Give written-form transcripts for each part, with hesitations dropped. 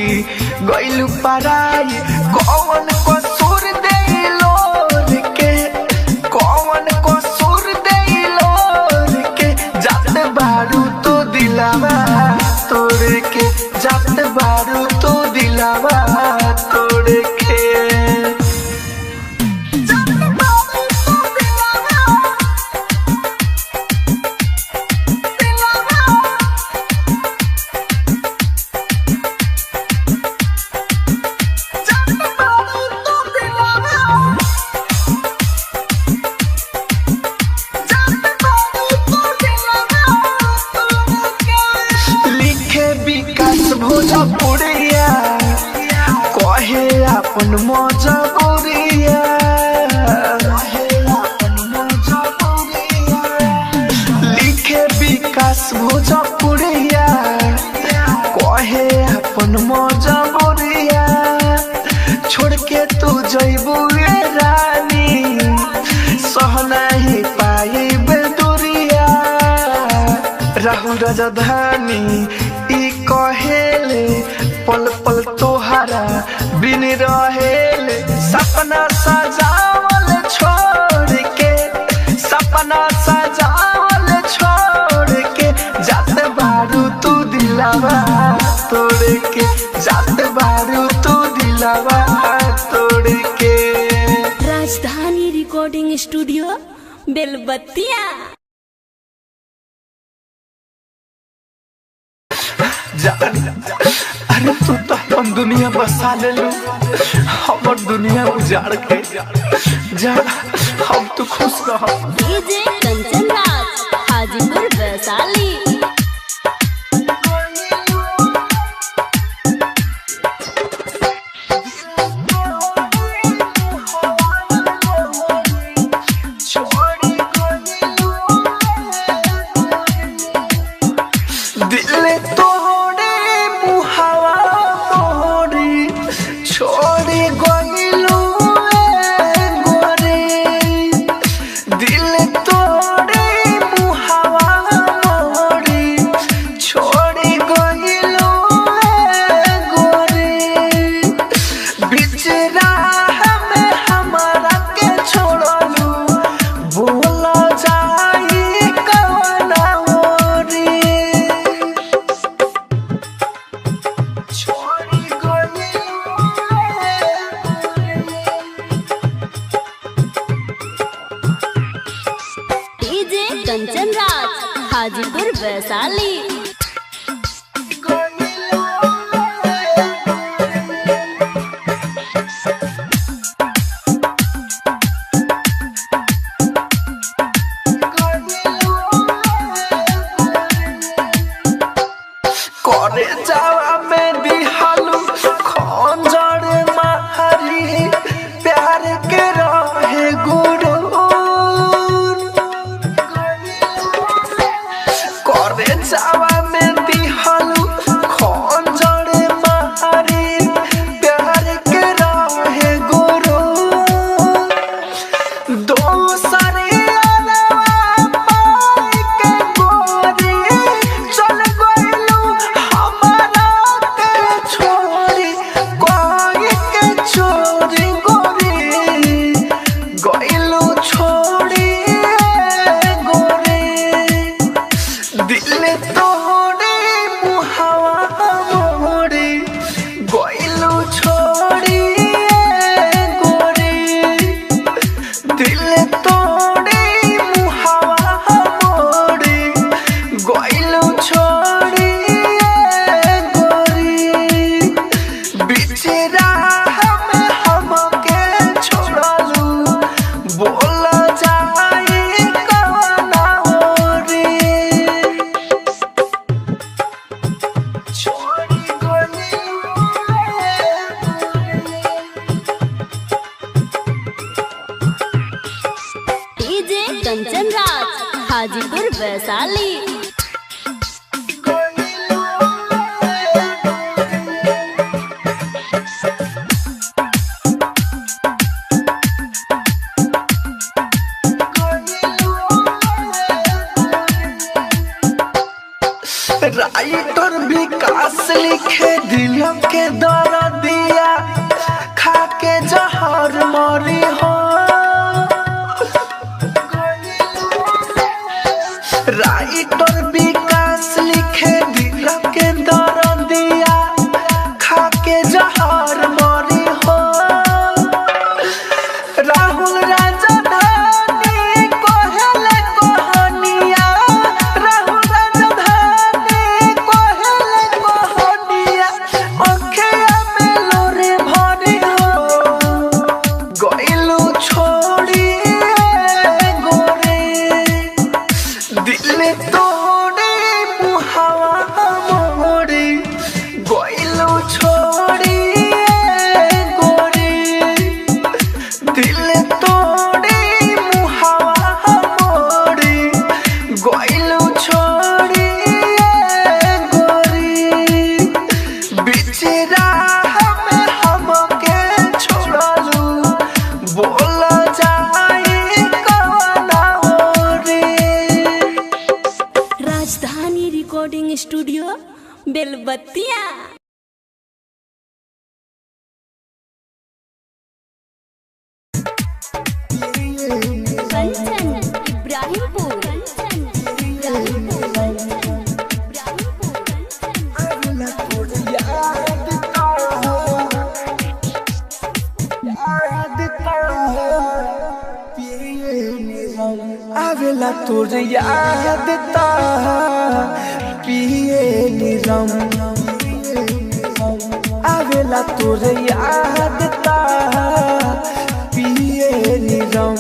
गइलू पराई। कौन कसूर देलोर के, कौन कसूर देलोर के, जात बारू तू दिलावा तोड़ के, जात बारू तू दिलावा तोड़ के। लिखे विकास भोजपुरिया, कहे अपन मजबूरिया, लिखे विकास भोजपुरिया, कहे अपन मजबूरिया। छोड़ के तू जइबू ए रानी, सह नहीं पाइबे दूरिया। राहुल राजधानी ई कहेले, पल पल तोहारा बिन रहेले। सपना सजावल छोड़ के, सपना सजावल छोड़ के, जात बारू तू दिलावा तोड़ के, जात बारू तू दिलावा तोड़ के। राजधानी रिकॉर्डिंग स्टूडियो बेलबत्तिया। जान, अरे तू तो अपन दुनिया बसा लेलू, हमर दुनिया उजाड़ के जा। हम तो खुश रह। डीजे कंचन राज, हाजीपुर वैशाली। दिल तोड़े मुहावा मोरी, छोड़ी गइलू ए गोरी। दिल तोड़े मुहावा मोरी, छोड़ी गइलू ए गोरी। बीच राह में हमारा के छोड़लू, बोला जाई कवना ओरी। छोड़ी गइलू ए डीजे कंचन राज, हाजीपुर वैशाली। करे जावा में दिहालू खंजर मारी, प्यार के रहे गुरु। करे जावा में दिहालू खंजर मारी, प्यार के रहे गुरु। दोसरे अलावा पाई के गोरी, चल गइलू हमारा के छोड़ी, कोई के छोड़ी गोरी, गइलू छोड़ी गोरी। दिल तोड़े मुहावा मोरी, गइलू छोड़ी गोरी। दिल तोड़े मुहावा मोरी, गइलू छोड़ी गोरी। बीच राह में हमके छोड़लू, बोला जाई कवना ओरी। छोड़ी गइलू ए गोरी। डीजे कंचन राज, हाजीपुर वैशाली। राइटर विकास लिखे दिल के दर्दिया खा के जहर मरी हो। राइटर विकास लिखे दिल के दर्दिया खा के जहर मरी हो। राहुल राजधानी कोहले कोहनिया, राहुल राजधानी कोहले कोहनिया, अखिया में लोरे भरी हो। गइलू छोड़ी गोरे, दिल तोड़े मुहावा मोड़ी, गइलू छोड़ी गोरे, दिल तोड़े मुहावा मोड़ी, गइलू छोड़ी गोरी। बिचरा में हमके छोड़लू, बोल जाई कवना ओरी। Rajdhani recording studio Belbattiya. Kanchan Ibrahimpur, Kanchan Ibrahimpur, Kanchan Ibrahimpur, Kanchan. आवेला तोर याद ता पिए निरम, आवेला तोर याद ता पिए निरम।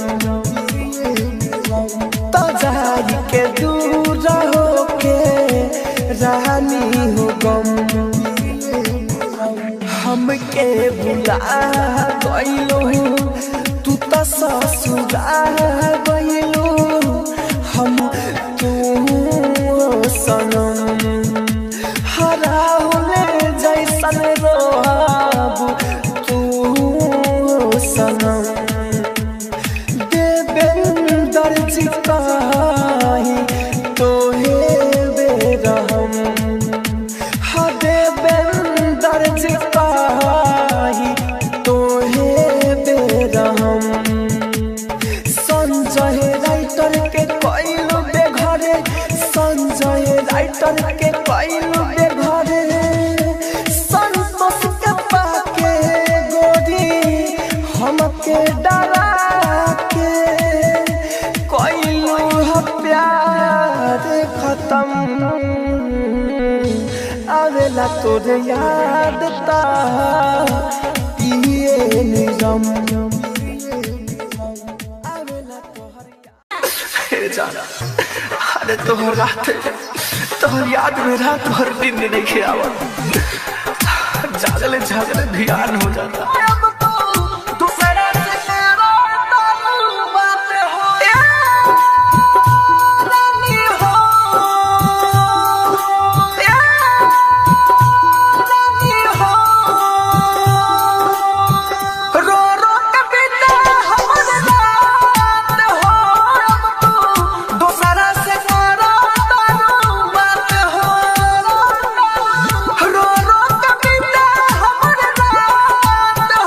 तो जाई के दूर होके रानी हो गम, हमके भुला गइलो तू त ससुरा गइलो। हम तू सनम हराउले जैसन रोब तू सनम। देवेंद्र जी कहीं तोहे बेरहम, हा देवेंद्र जी कहीं तोहे बेरहम। संजय राइटर के कइलू बेघरे, संजय राइटर के कइलू बेघरे। संतोष के पाके गोरी हमके डरा के कइलू ह प्यार खत्म। आवेला तोर याद ता पिए निरम, आवेला तोहर जाना। अरे तोहर रात तोहर याद में रात भर दिन नहीं आवत, जागले जागले ध्यान हो जाता। रो रो के बीते हमर रात हो, अब तू दोसरा से करो तारू बात हो। रो रो के बीते हमर रात हो,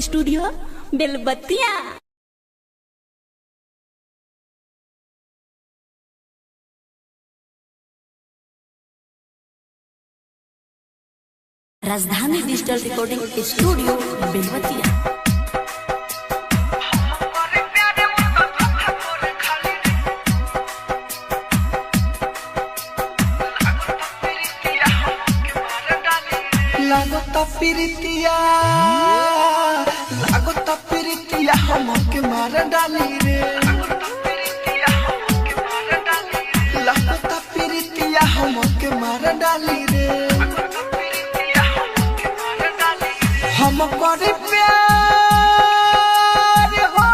Recording studio Belbattiya. Rajdhani digital recording studio Belbattiya. लागता प्रीतिया, लागता प्रीतिया हमके मार डाली रे। लागता प्रीतिया हमके मार डाली रे। हम करे प्यार हो,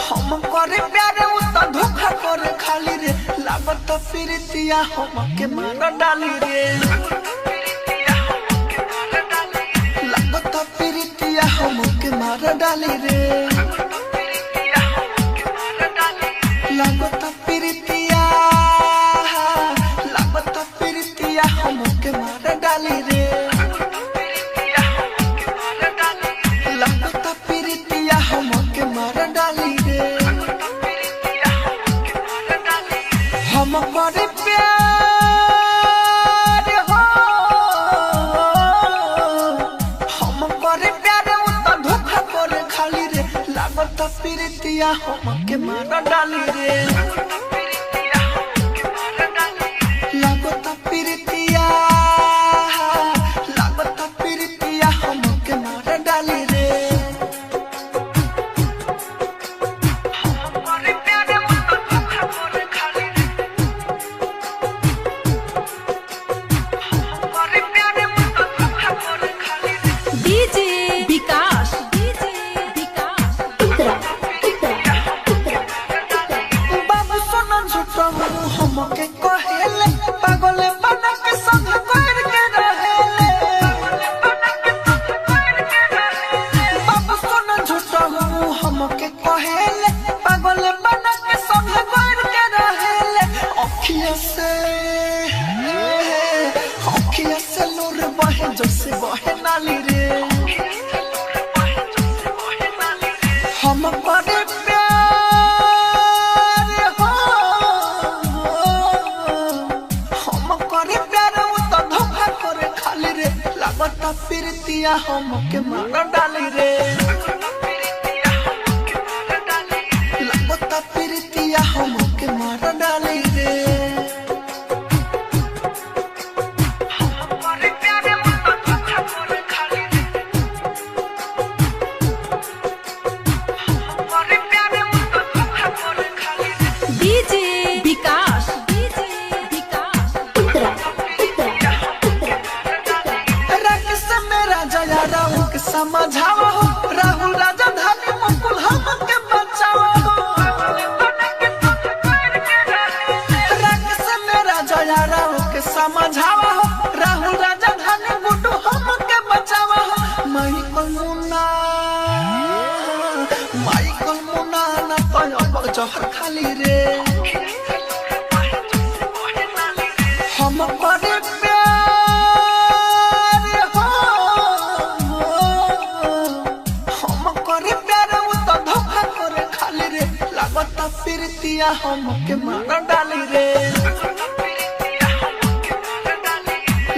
हम करे प्यार उ त धोखा करे खाली रे। लागत प्रीतिया हमके मार डाली रे। लागत प्रीतिया हमके मार डाली रे। लागत प्रीतिया, लागत प्रीतिया हमके मार डाली रे। लागत प्रीतिया हमके मार डाली रे। हम करे प्यार हो, हम करे प्यार उ त धोखा करे खाली रे। लागत प्रीतिया हमके मार डाली रे। लागत प्रीतिया, लागत प्रीतिया हमके मार डाली रे। हम करे प्यार उ त धोखा करे खाली रे। हम करे प्यार उ त धोखा करे खाली रे। डीजे विकास, डीजे विकास, बाबू सोना झूठा हमके कहेले, पागल बना के संग कर के रहेले। बाबू सोना झूठा हमके कहेले, पागल बना के संग कर के रहेले। अखिया से, अखिया से लोर बहे जैसे बहे नाली रे। हम करे प्यार हो, हम करे प्यार उ त धोखा करे खाली रे। लागत प्रीतिया हमके मार डाली रे। लागत प्रीतिया हमके मार डाली रे। हम करे प्यार उ त धोखा करे खाली रे। हम करे प्यार उ त धोखा करे खाली रे। डीजे विकास, डीजे विकास, रंग से मेरा जया राहु के समझावा हो, राहुल राजा धानी मुकुल हमके बचावा हो। रंग से मेरा जया राहु के समझावा हो, राहुल राजा धानी गुड्डू हमके बचावा हो। माइकल मुन्ना, माइकल मुन्ना ना तो अब जहर खाली रे। हम करे प्यार हो, हम करे प्यार उ त धोखा करे खाली रे। लागत प्रीतिया हमके मार डाली रे।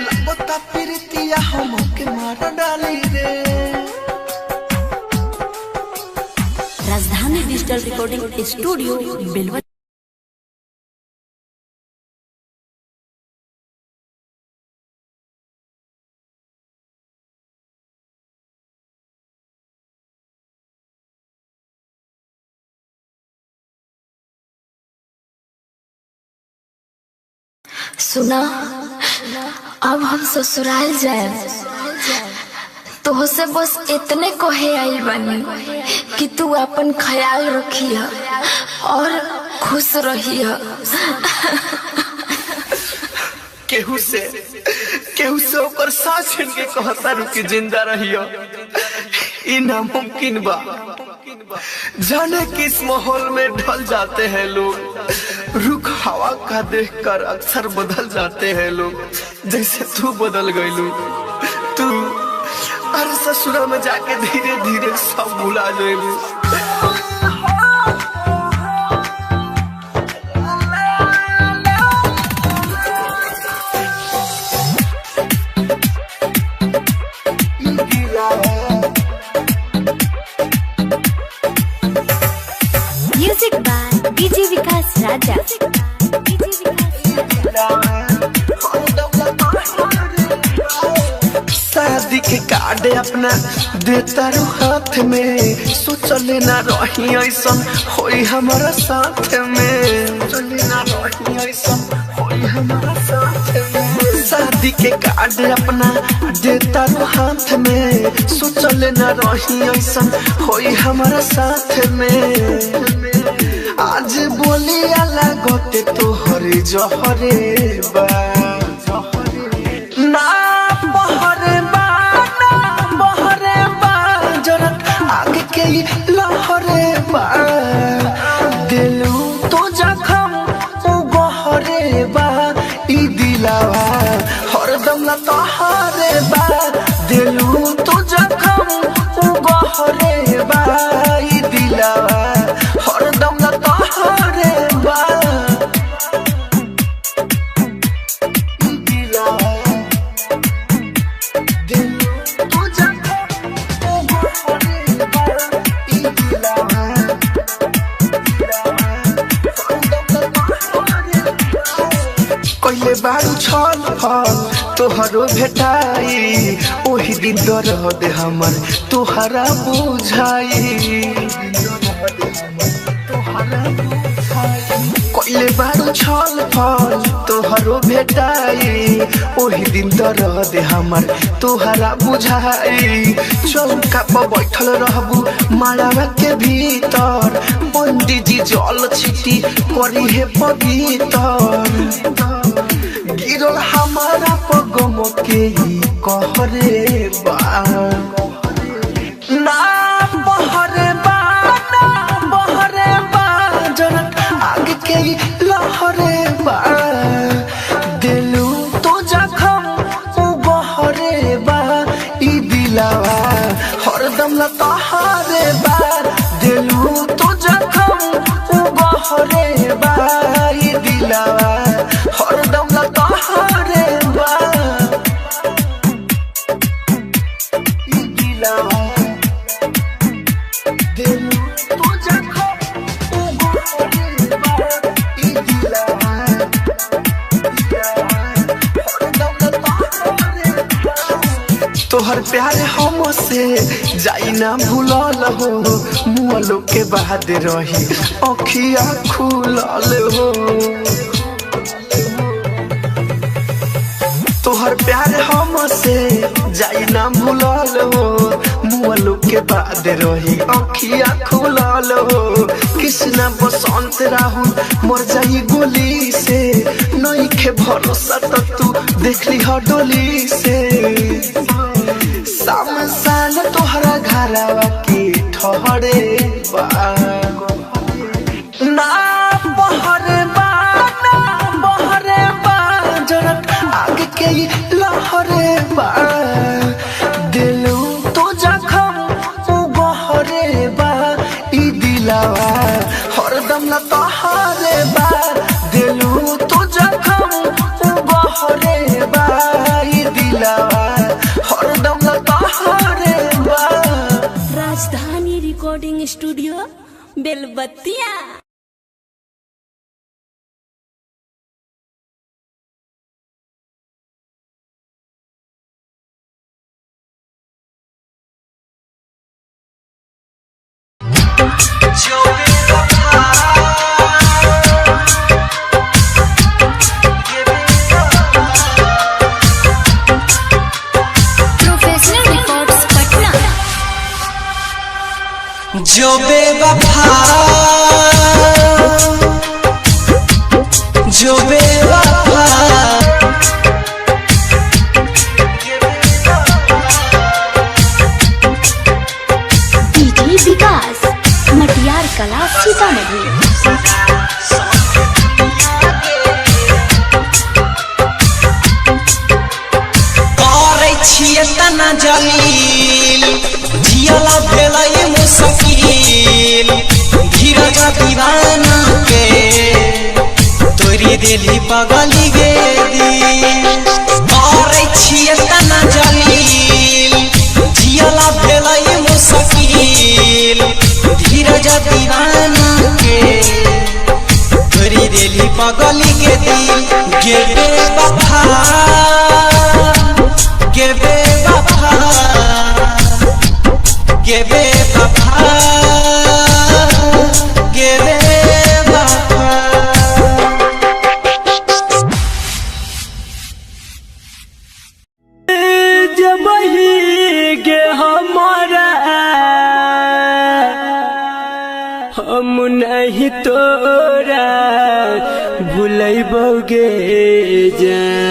लागत प्रीतिया हमके मार डाली रे। Rajdhani digital recording studio Belbattiya. सुना, अब हम ससुराल जाए तोहसे बस इतने कहे आइल बानी कि तू अपन ख्याल रखिह और खुश रहिह। केहू से, केहू से ओकर साथ छीन के कहता रुकी जिंदा रहियो, ई नामुमकिन बा। जाने किस माहौल में ढल जाते हैं लोग, रुख हवा का देखकर अक्सर बदल जाते हैं लोग। जैसे तू बदल गईलू, तू अरे ससुरा में जाके धीरे धीरे सब भुला जाएबू। Music by DJ Vikas Raja. DJ Vikas Raja. शादी के कार्ड अपना देता रू हाथ में, सोचले ना रही ऐसन होई हमारा साथ में, सोचले ना रही ऐसन होई हमारा साथ में। शादी के कार्ड अपना देता रू हाथ में, सोचले ना रही ऐसन होई हमारा साथ में। आज बोलिया लागते तोहरे जहरे बा, ना बहरे बा, ना बहरे बा, जरत आग के ई लहरे बा। दिलू तो जखम उ गहरे बा, ई दिलावा हरदम ला तोहरे बा। दिलू तो जखम उ गहरे बा, ई दिलावा हरदम ला तोहरे बा। ई दिलावा कहिले बारू छल फल तोहरो भेटाई, ओही दिन दर्द हमर तोहरा बुझाई। कहिले बारू छल फल तोहरो भेटाई, ओही दिन दर्द हमर तोहरा बुझाई। चौका पर बैठल रहबू मालावा के भीतर, पंडित जी जल छिटी करी हे पवित्र। गिरल हमारा पगम के ई कहरे बा, ना बहरे बा, ना बहरे बा, जरत आग के ई लहरे बा। दिलू तो जखम उ गहरे बा, ई दिलावा हरदम ला तोहरे बा। दिलू तो जखम उ गहरे बा, ई दिलावा हरदम ला तोहरे बा। ई दिलावा दिलू तो जखम उ गहरे बा, ई दिलावा तोहर प्यार हमसे जाई ना भूलल हो, मुअलो के बाद रही अखिया खुलल हो। तोहर प्यार हमसे जाई ना भूलल हो, मुअलो के बाद रही अखिया खुलल हो। कृष्णा बसंत राहुल मर जाई गोली से, नइखे भरोसा त तू देखली ह डोली से। सामसान तोहरा घरवा के ठहरे बा, ना बहरे बा, ना बहरे बा, जरत आग के ई लहरे बा। दिलू तो जखम उ गहरे बा, ई दिलावा हरदम ला तोहरे बा। दिलू तो जखम उ गहरे बा, ई दिलावा हरदम ला तोहरे बा। Rajdhani recording studio Belbatiya. Professional records Patna. जो बेवफा, जो बेवफा, डीजे विकास मटियार कला सीतामढ़ी। करै छियै तना जलील, जियला भेलै मुश्किल। धीरज दीवाना के तोरी देली पगली गे दिल। करै छियै तना जलील, जियला भेलै मुश्किल। धीरज दीवाना के तोरी देली पगली गे दिल। गे बेवफा, गे बेवफा, गे बेवफा, गे बेवफा। जबही गे हमारा हम नहीं तोरा भूलैबोगे जान।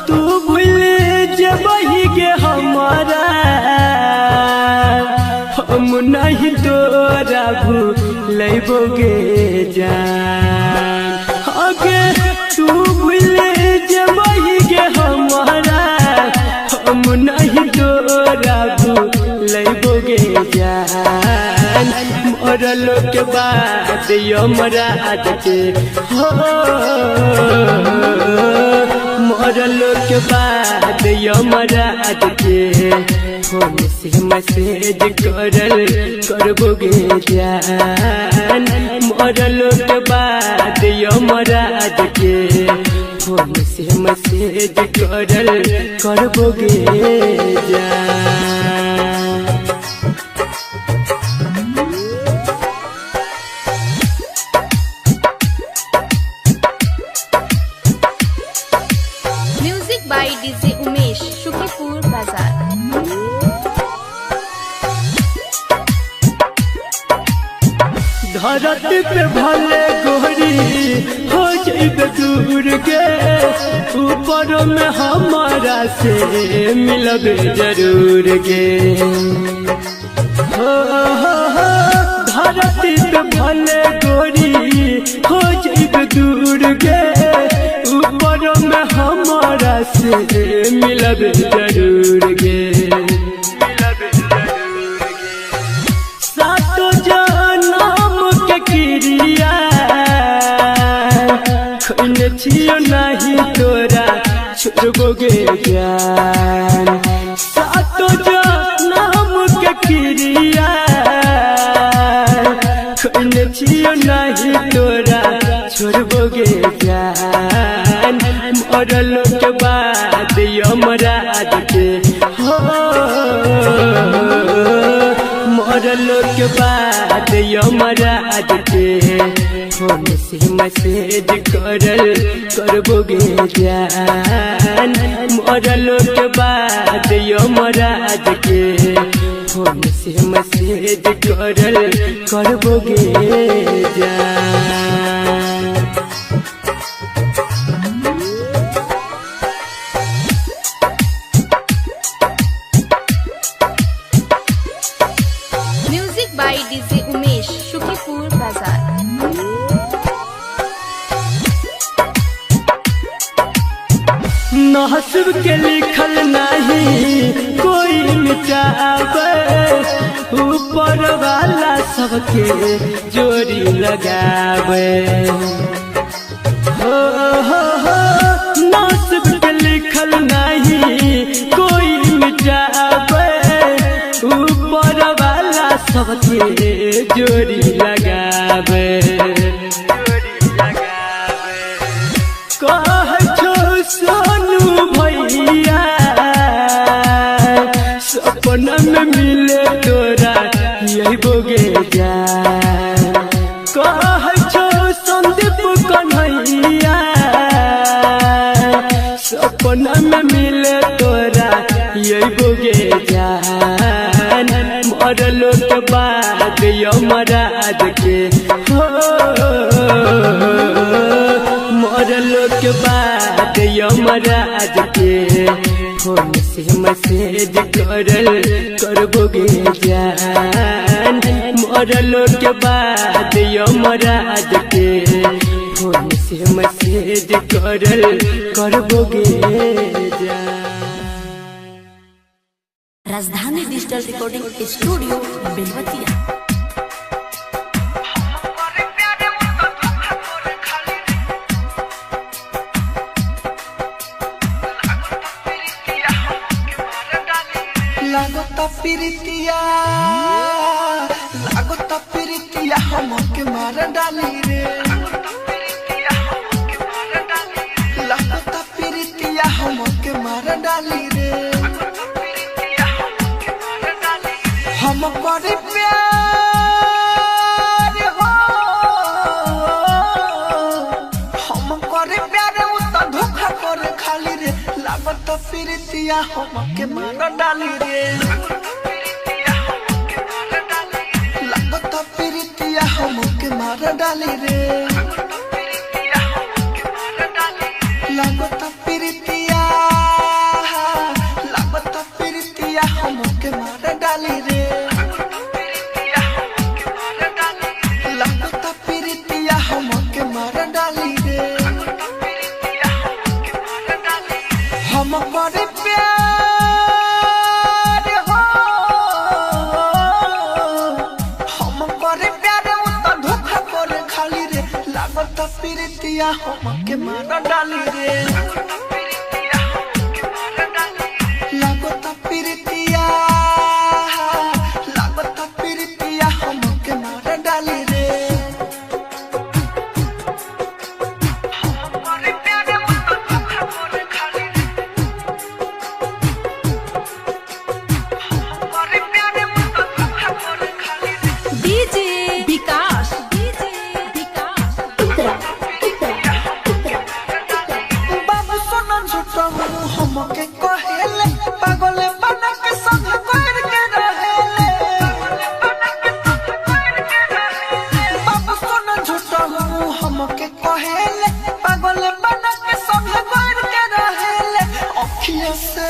तू भूल जबही गे हमारा हम नहीं तोरा भूलैबोगे जान। अगे तू भूल जबही गे हमारा हम नहीं तोरा भूलैबोगे जान। मरलो के बाद यमराज के हो, मरलो के बाद यमराज के फोन से मैसेज करल करबोगे जान। मरलो के बाद यमराज के फोन से मैसेज करल करबोगे जान। Music by DJ Umesh, Shukipur Bazar. धरती पे भले गोरी हो जइबे दूर के, ऊपर में हमारा से मिलबे जरूर के। हो हो हो धरती पे भले गोरी हो जइबे दूर के, ऊपर में हमारा से मिलबे जरूर के। सातो जनम के क्रिया खोने छियो नहीं तोरा छोड़बोगे जान। सातो जनम के क्रिया खोने छियो नहीं तोरा छोड़बोगे जान। मरलो के बाद यमराज के हो, मरलो के बाद यमराज के फोन से मैसेज करल करबोगे जान। मरलो के बाद यमराज के फोन से मैसेज करल करबोगे जान। Music by DJ Umesh, Shukipur Bazar. नहसब के लिखल नहीं कोई मिटावे, ऊपर वाला सबके जोड़ी लगावे। हो हो हो नहसब के लिखल नहीं कोई मिटावे, ऊपर वाला सबके जोड़ी लगावे। कह छो सोनू भैया सपना में मिले तोरा यही बोगे जान। कह छो संदीप कन्हैया सपना में मिले तोरा यही बोगे जान। मरलो के बाद यमराज के हो, के बाद यमराज के फोन से मैसेज करल करबोगे जान। मरलो के बाद यमराज के फोन से मैसेज करल करबोगे जान। Rajdhani digital recording studio Belwatiya. लागता प्रीतिया, लागता प्रीतिया हमके मार डाली रे। लागता प्रीतिया हमके मार डाली रे। हम करे प्यार हो, हम करे प्यार उ त धोखा करे खाली रे। लागत प्रीतिया हमके मार डाली रे। लागत प्रीतिया हमके मार डाली रे। लागत प्रीतिया, लागत प्रीतिया हमके मार डाली रे। लागत प्रीतिया हमके मार डाली रे। हम करे प्यार हो, हम करे प्यार उ त धोखा करे खाली रे। लागत प्रीतिया हमके मार डाली रे। लागत प्रीतिया, लागत प्रीतिया हमके मार डाली रे। हम करे प्यार उ त धोखा करे खाली रे। हम करे प्यार उ त धोखा करे खाली रे। डीजे विकास, डीजे विकास, बाबू सोना झूठा हमके कहेले, पागल बना के संग कर के रहेले। बाबू सोना झूठा हमके कहेले, पागल बना के संग कर के रहेले। अखिया से,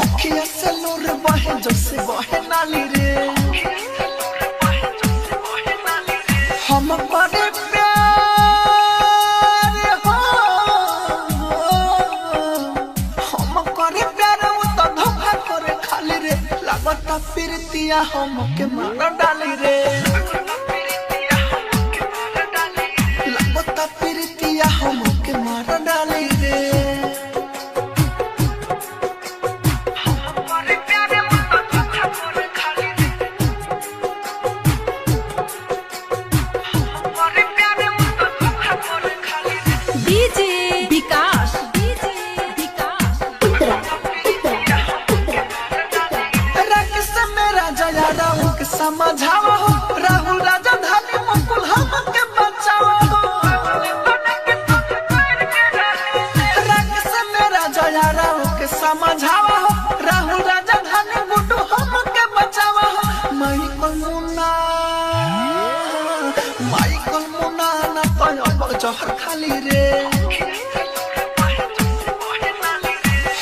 अखिया से लोर बहे जैसे बहे नाली रे। हम करे प्यार हो, हम करे प्यार उ त धोखा करे खाली रे। लागत प्रीतिया हमके मार डाली रे। लागत प्रीतिया हमके मार डाली रे। हम करे प्यार उ त धोखा करे खाली रे। हम करे प्यार उ त धोखा करे खाली रे। डीजे विकास, डीजे विकास, राकेश मेरा जया राहु के समझाओ हो, राहुल राजा धानी मुकुल हमके बचाओ हो। राकेश मेरा जया राहु के समझाओ हो, राहुल राजा धानी गुड्डू हमके बचाओ हो। माइकल मुन्ना, माइकल मुन्ना ना तो अब जहर खाली रे।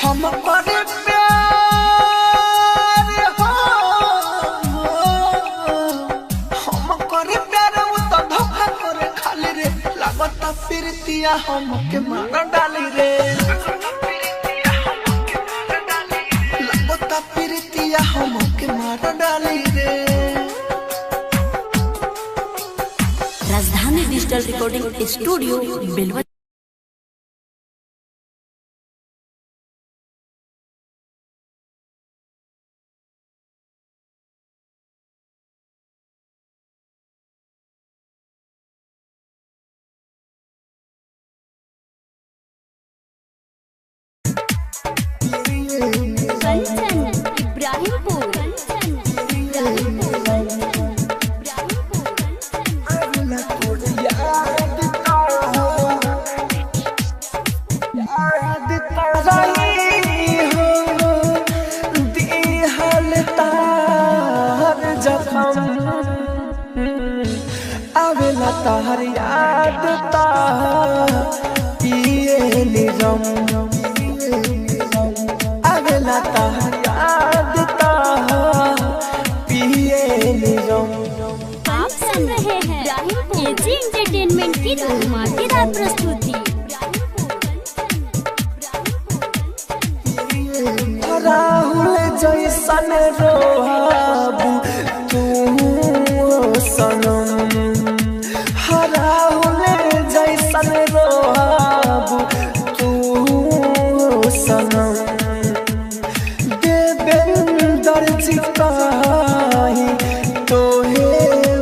हम करे प्यार हो, हम करे प्यार उ त धोखा करे खाली रे। लागत प्रीतिया हमके मार डाली रे। लागत प्रीतिया हमके मार डाली रे। Rajdhani digital recording studio Belwatiya. Kanchan Ibrahimpur, Kanchan Ibrahimpur, Ibrahimpur, Kanchan. याद आवेला तहर याद ता पिए निरम आवेला तहर याद ता पिए निरम। आप सुन रहे हैं एजी एंटरटेनमेंट की धमाकेदार प्रस्तुति। राहुल जैसन रोहाबू तू सनम, राहुल जैसन रोहाबू तू सनम। देवेंद्र जी काहे तोहे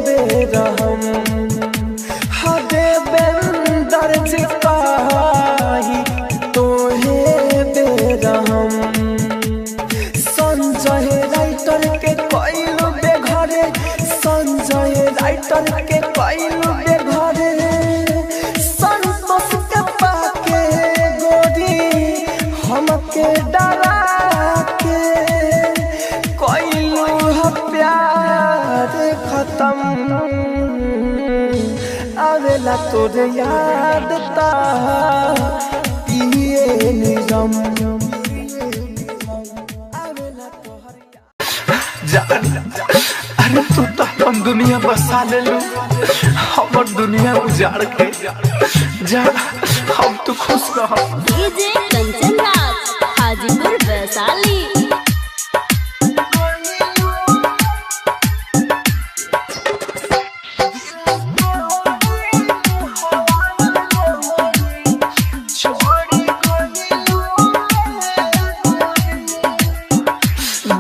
बेरहम, हा देवेंद्र जी काहे तोहे बेरहम। संजय राइटर के कइलू बेघरे, संजय राइटर के कइलू बेघरे। संतोष के पाके गोरी हमके डरा के कइलू ह प्यार खत्म। आवेला तोर याद ता पिए निरम। जान अरे तू तो अपन दुनिया बसा ले लू, हमर दुनिया उजाड़ के जा, हम तो खुश रह। डीजे कंचन राज, हाजीपुर वैशाली।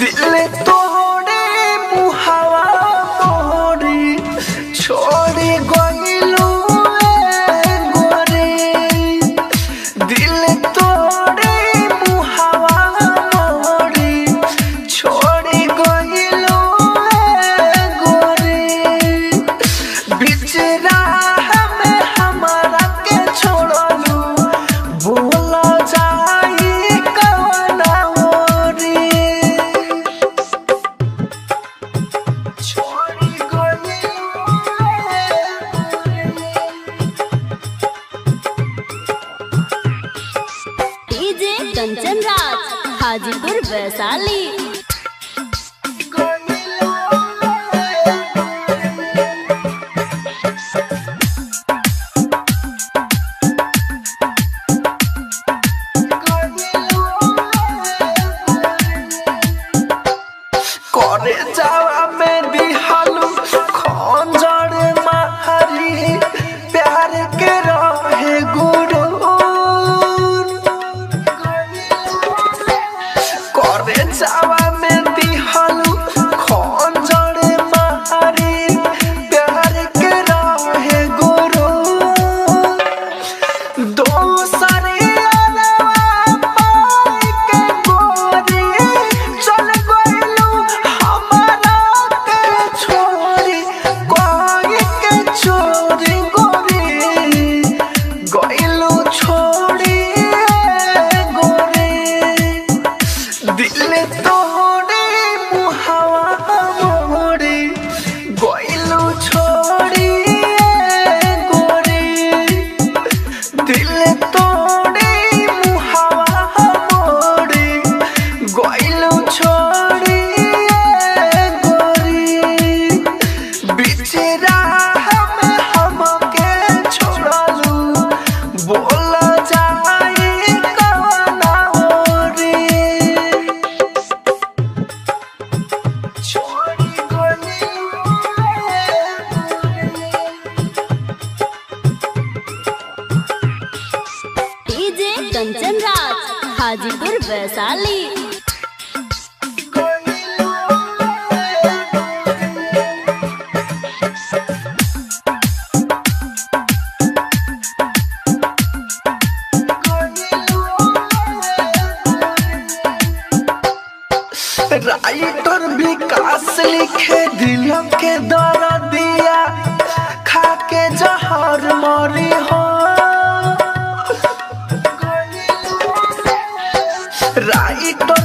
दिल तोड़े मुहावा मोरी छोड़ी गइलू गोरी, दिल तोड़े मुहावा मोरी छोड़ी गइलू गोरी। बीच राह में हमारा के छोड़लू, बोला जाई कवना ओरी। छोड़ी गइलू डीजे कंचन राज, हाजीपुर वैशाली। करे जावा में दिहालू खंजर मारी, प्यार के रहे गुरु। करे जावा में दिहालू खंजर मारी, प्यार के रहे गुरु। दोसरे अलावा पाई के गोरी चल गइलू हमारा के छोड़ी, कोई के छोड़ी गोरी गइलू छोड़ी गोरी। दिल तोड़े मुहावा मोरी गइलू छोड़ी गोरी, दिल तोड़े मुहावा मोरी गइलू छोड़ी गोरी। बीच राह में हमके छोड़लू, बोला जाई कवना ओरी। छोड़ी गइलू डीजे कंचन राज, हाजीपुर वैशाली। राइटर विकास लिखे दिल के दर्दिया, खा के जहर मरी हो। Writer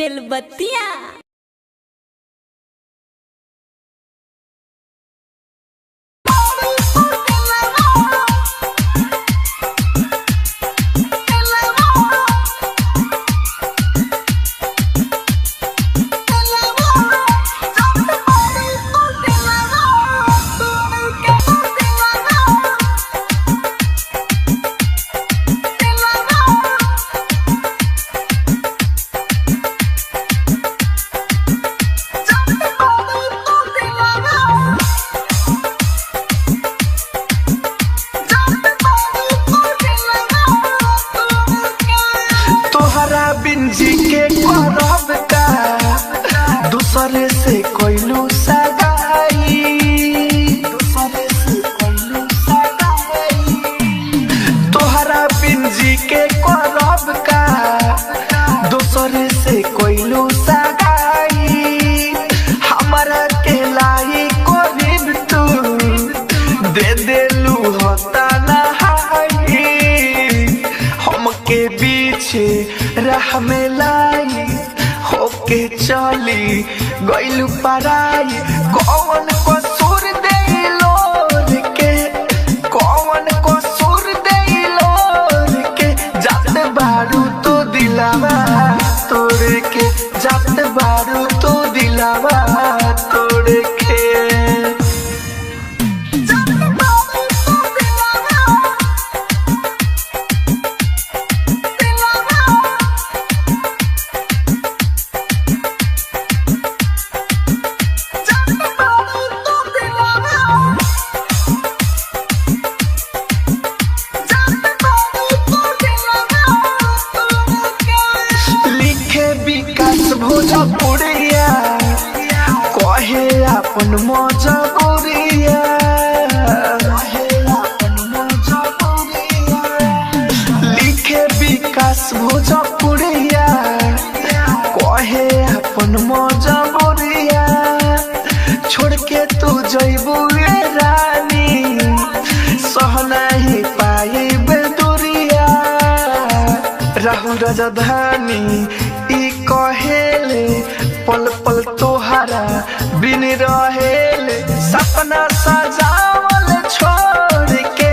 Belbattiya. तोहरा बिन जी के करब का, दूसरे से कोइलू सगाई, दूसरे से कोइलू सगाई। तोहरा बिन जी के करब का, दूसरे से कोइलू सगाई। हमरा के लाई कोरिब तू दे देलू होता नहाई, हमके पीछे राह में लाई होके चली गइलू पराई। कौन कसूर देलो के, कौन कसूर देलो के, जात बारू तो दिलावा तोड़ के, जात बारू तो दिलावा तोड़ के। लिखे विकास भोजपुरिया, कहे अपन मजबूरिया, लिखे विकास भोजपुरिया, कहे अपन मजबूरिया। छोड़ के तू जइबू ए रानी, सह नहीं पाइबे दूरिया। राहुल राजधानी ई कहेले, पल पल तोहरा बिन रहेले। सपना सजावल छोड़ के,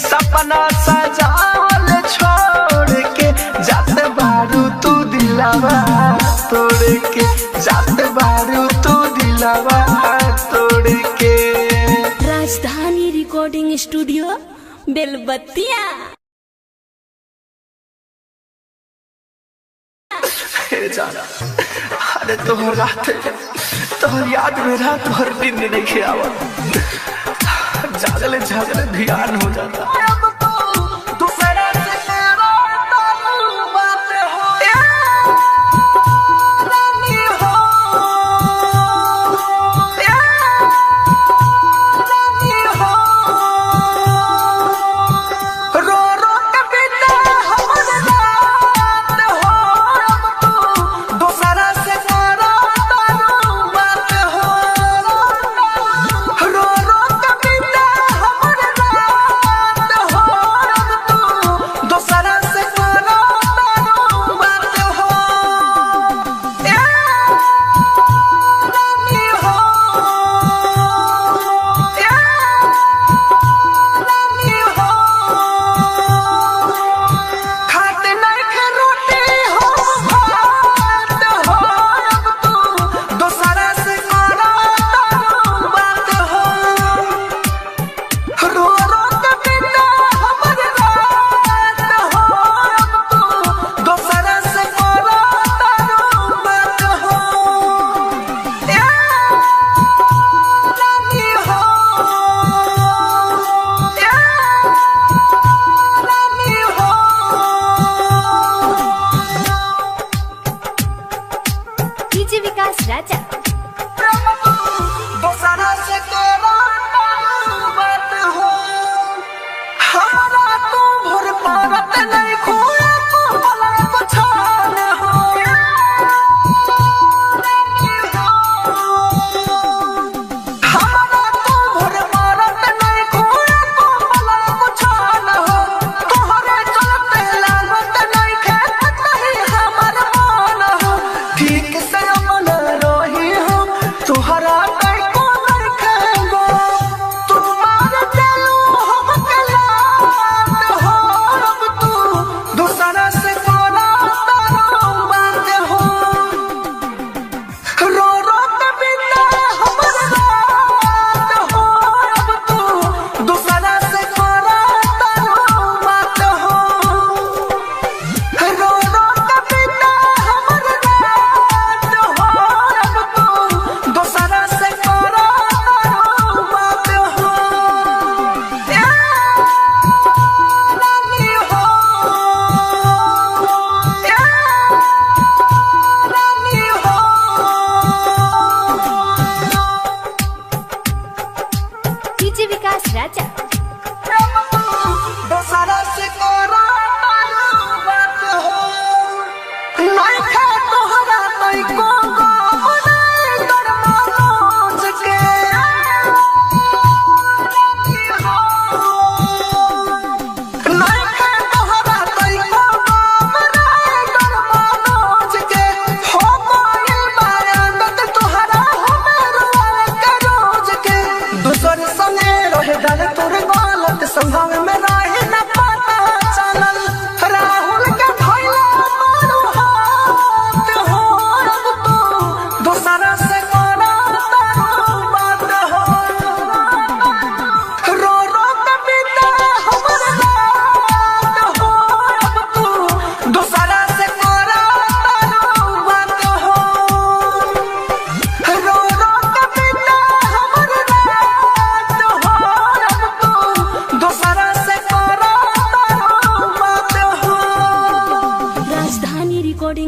सपना सजावल छोड़ के, जात बारू तू दिलावा तोड़ के, जात बारू तू दिलावा तोड़ के। Rajdhani recording studio Belbattiya. हे जाना, अरे तोहर रात तोहर याद में रात भर नींद नहीं आवत, जागले जागले ध्यान हो जाता। रो रो के बीते हमर रात हो, अब तू दोसरा से करो तारू बात हो। रो रो के बीते हमर रात हो,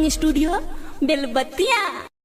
recording studio Belbattiya.